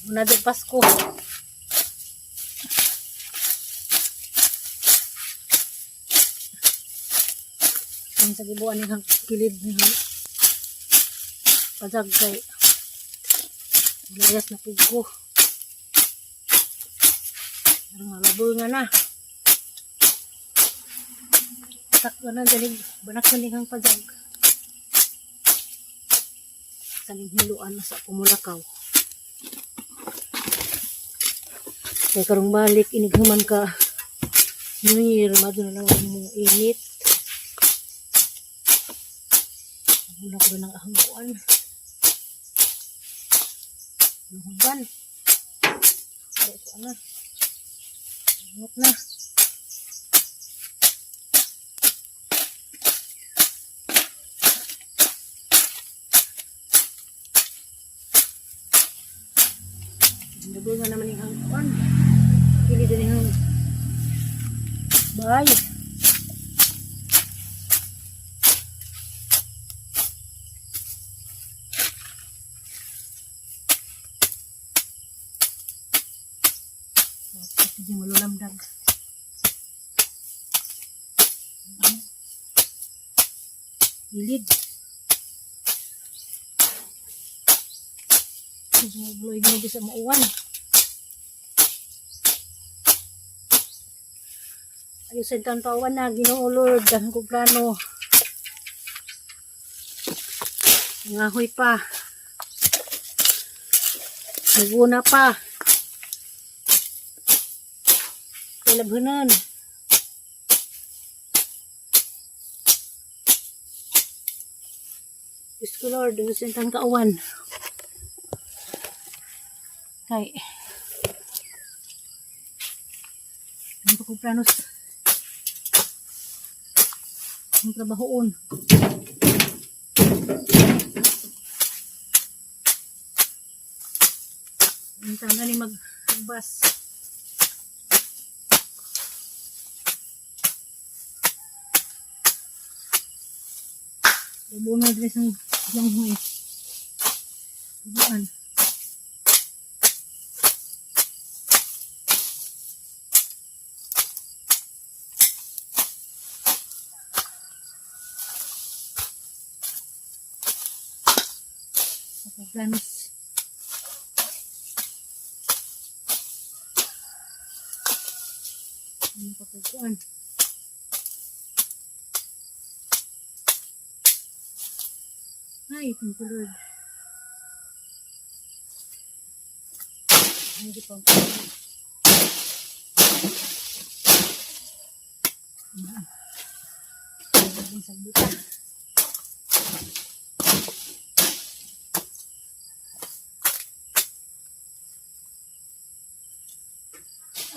Muna din Pasko. Ang sa gibuan ni hang kilid ni hang pajag kay layas na pug ko. Ang nga na. Takbo na dali banak na ni hang pajag. Saling hiluan na sa pumulakaw. Kay karong balik inighuman ka New Year, mado na lang ang mo init. Muna ko ng ahang kuan. Luhuban. Ay, ito na. Ingat na. Nabuo nga naman yung hangkuan. Pili din yung bahay. Kasi di malulamdag. Gilid. Kasi mabuloy din sa mauwan. Ayusin taon pawan na, Ginoo Lord, dahil ko plano. Nangahoy pa. Naguna pa. Kalabhanan. Diyos ko Lord, ayusin taon kaawan. Kay, ano pa kong planos? Ang trabahoon. Ang tama ni magbas. Bunga dress ng langhoy. Buwan. Planos. Ano pa kukuan? Ay, thank you Lord. Ay, di pa. Ang sagbuta.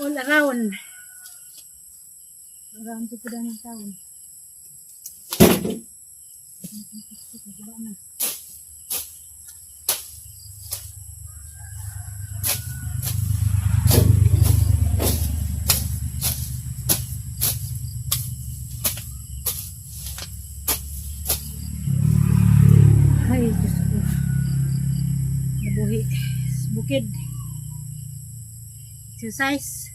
All around. Around to po ng taon. Diba na? Ay, Diyos ko. Nabuhi. Bukid. Exercise.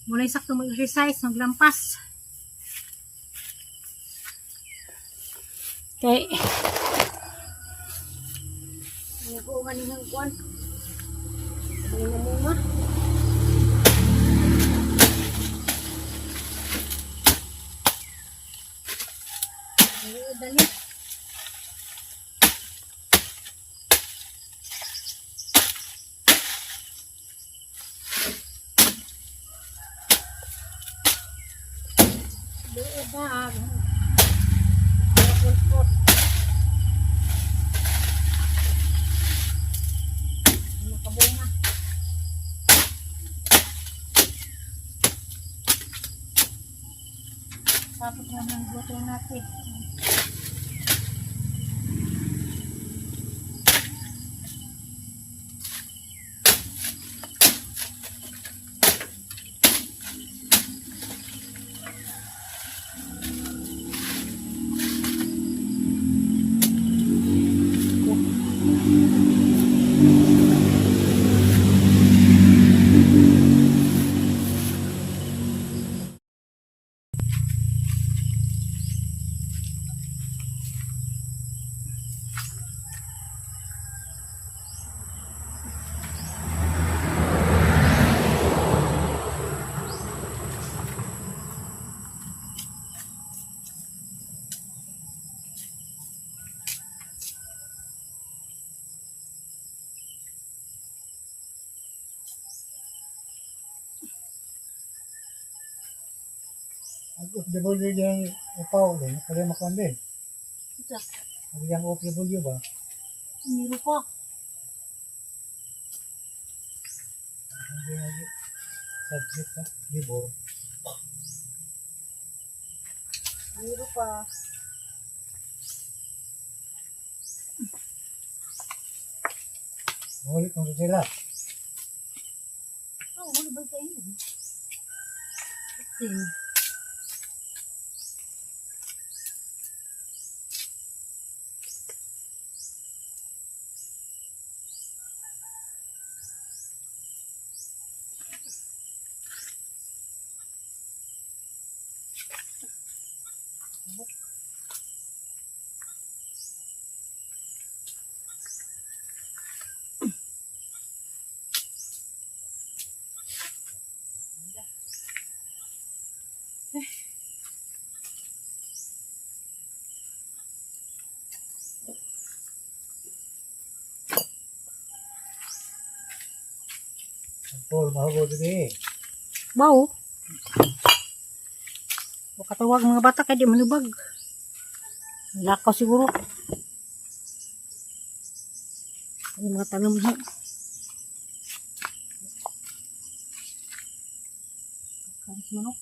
Muna yung sakto mag-exercise, maglampas. Kay, ano ko nga niyang kuwan? Ano na munga? Ay, dali. Buo ba? Pulpot. Ano kabunga? Tapos na ng buto natin. Ag OFW diyan upaw din, kaya makuan din. Ito. Ang iyang OFW ba? Niro pa. Hindi na subject ha, libor. Niro pa. Muli kung sila. Oh, wala ba kayo? Kasi, Ang Paul, mahugod din eh. Mau. Katawag mga bata kay di manubag. Lakaw siguro. Ang mga tanom ha. Kanis manok.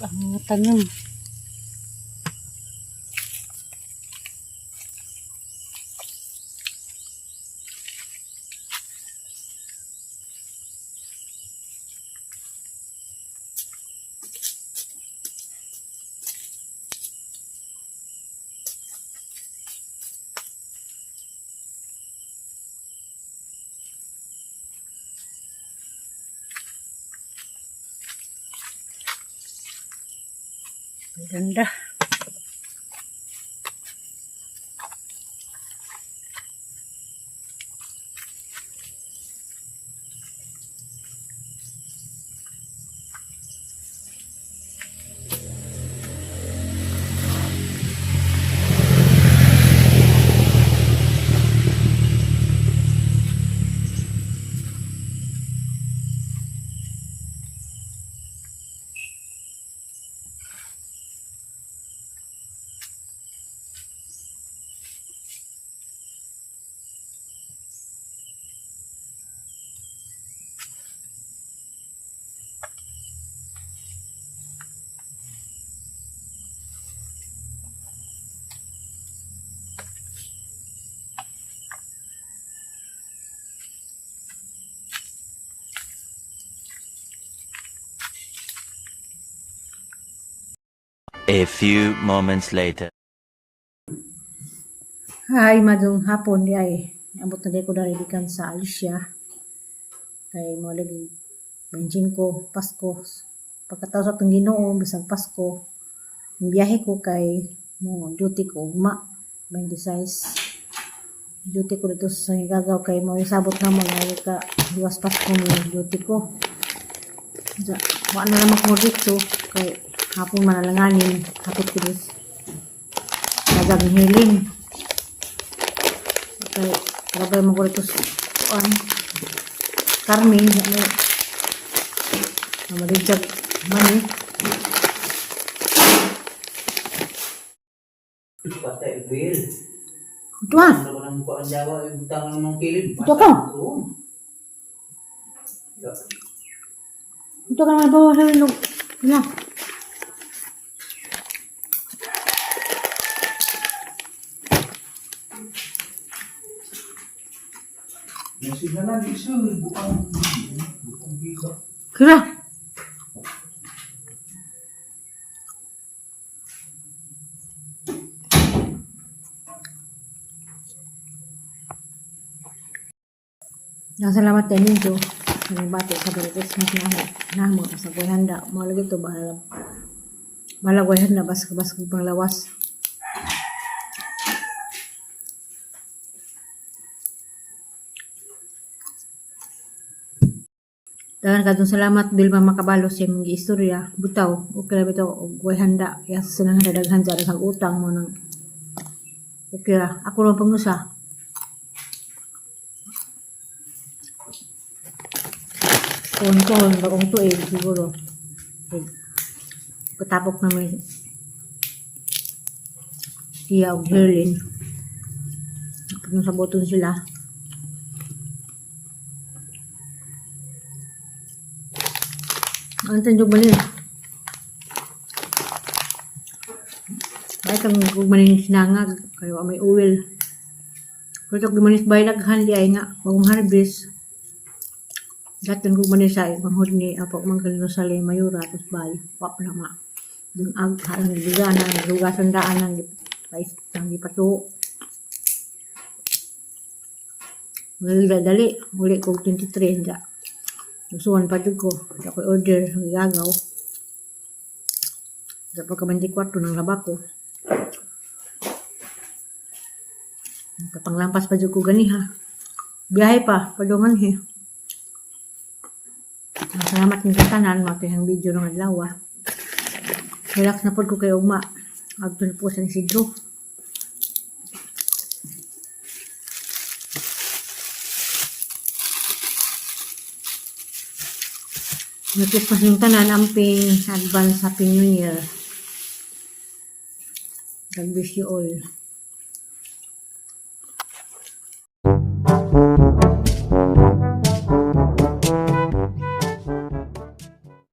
Ang mga tanom. Ang ganda. A few moments later. Hi, madung hapon di ay. Ambot na di ko dari gikan sa Alicia. Kay mo lagi 25 Pasko. Pagkatapos sa atong Ginoo bisag Pasko. Ang biyahe ko kay mo duty ko ugma 26. Duty ko dito sa Gagaw kay mo sabot na mo na ka liwas Pasko mo duty ko. Ja, wa na naman ko dito kay hapon manalanganin hapit ko dito. Nagag hiling. Kay trabay mo ko dito sa kuan. Carmen, ano, mamaligdag mani. Patay, Bill. Ito ah, Ano ko nang kuan Jawa, yung butang ng kilid. Ito ka. Ito ka naman bawa sa ilog. Na. Yung signalan, isu, bukang, bukang biga. Kira. Salamat kay ninyo. Ang bati sa Merry Christmas na ako. Namo sa buhay handa. Mga lagi to bahala. Bahala buhay handa bas bas panglawas. Dagan kadtong salamat Vilma Makabalo sa imong giistorya. Butaw, okay ra bitaw og way handa. Ya sa nang handa daghan sa daghang utang mo nang okay ra. Ako lang pangnusa. Tuhon-tuhon bagong tuig siguro. Katapok na may iya og Herlin. Nung saboton sila. Ang tanjog manin. Kahit ang kung manin sinangag, kayo may oil. Pero kung manis bay daghan di ay nga bagong harvest. Daton kung manis ay manghod ni apo man kanino sa lay mayura tapos bay wap na ma. Dung ag halang gigana lugasan daan ang pais ang gipatuo. Dali dali uli ko 23 da. Gustuhan pa jud ko. Di ako order gagaw. Sa pagka 24 ng laba ko. Kapanglampas pa jud ko gani ha. Biyahe pa, padungan he. Salamat ng katanan, matihang video ng adlaw ah. Relax na pod ko kay ugma. Adto na po sa Isidro. Merry Christmas yung tanan, amping, advance Happy New Year. God bless you all.